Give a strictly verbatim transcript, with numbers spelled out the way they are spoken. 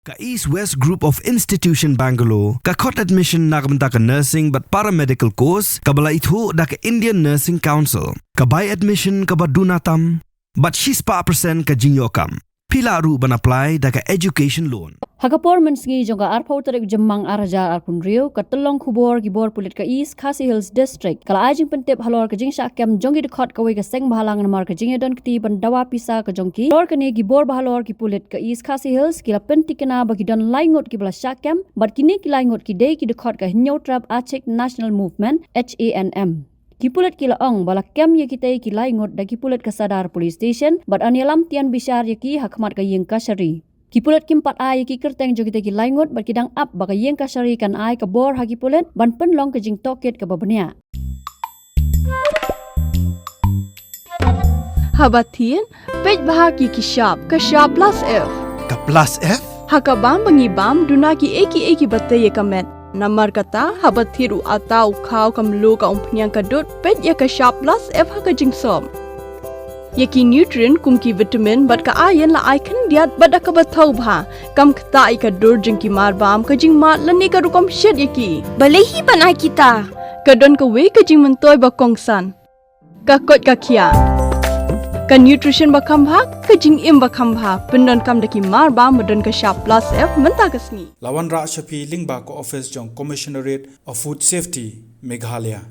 Ka East West Group of Institution Bangalore ka khot admission na ka bynta ka nursing bad paramedical course kaba la ithuh da ka Indian Nursing Council. Ka bai admission kaba duna tam bad shispah percent ka jingïoh kam. Phi lah ruh ban apply da ka education loan. Ha ka por mynsngi jong ka arphew tarik u Jymmang ar hajar arphew hynriew, ka tyllong khubor ki bor pulit ka East Khasi Hills District ka la ai jingpyntip halor ka jingshah kem jong ki dkhot kawei ka seng bhalang namar ka jingïadon kti ban dawa pisa ka jong ki. Halor kane, ki bor bahalor ki pulit ka East Khasi Hills ki la pynthikna ba ki don lai ngut kiba la shah kem, bad kine ki lai ngut ki dei ki dkhot ka Hynñiewtrep Achik National Movement, H A N M. Ki pulit ki la ong ba la kem ïa kitei ki lai ngut da ki pulit ka Sadar Police Station bad yn ïalam tian bishar ïa ki ha khmat ka ïing kashari. Ki pulit kim pat ai ïa ki kyrteng jong kitei ki lai ngut bad ki dang ap ba ka ïing kashari kan ai ka bor ha ki pulit ban pynlong ka jingtohkit kaba bniah. Haba thied, peit bha ki ki shap, ka shap plus F. Ka plus F? Ha ka bam ba ngi bam, duna ki ei ki ei kiba tei ïa ka met. Namar kata, haba thied u atta, u khaw, ka mluh, ka umphniang, ka dud, peit ïa ka shap plus F ha ka jingsop. Ïa ki nutrient kum ki vitamin bad ka iron la ai khyndiat bad da kaba thaw bha. Kam ktah ïa ka dur jong ki marbam, ka jingmad lane ka rukom shet ïa ki. Balei hi ban ai kita? Ka don kawei ka jingmyntoi ba kongsan. Ka koit ka khiah. Ka nutrition ba kham bha, ka jingim ba kham bha. Pyndonkam da ki marbam ba don ka shap plus F mynta ka sngi. La wanrah sha phi lyngba ka office jong Commissionerate of Food Safety, Meghalaya.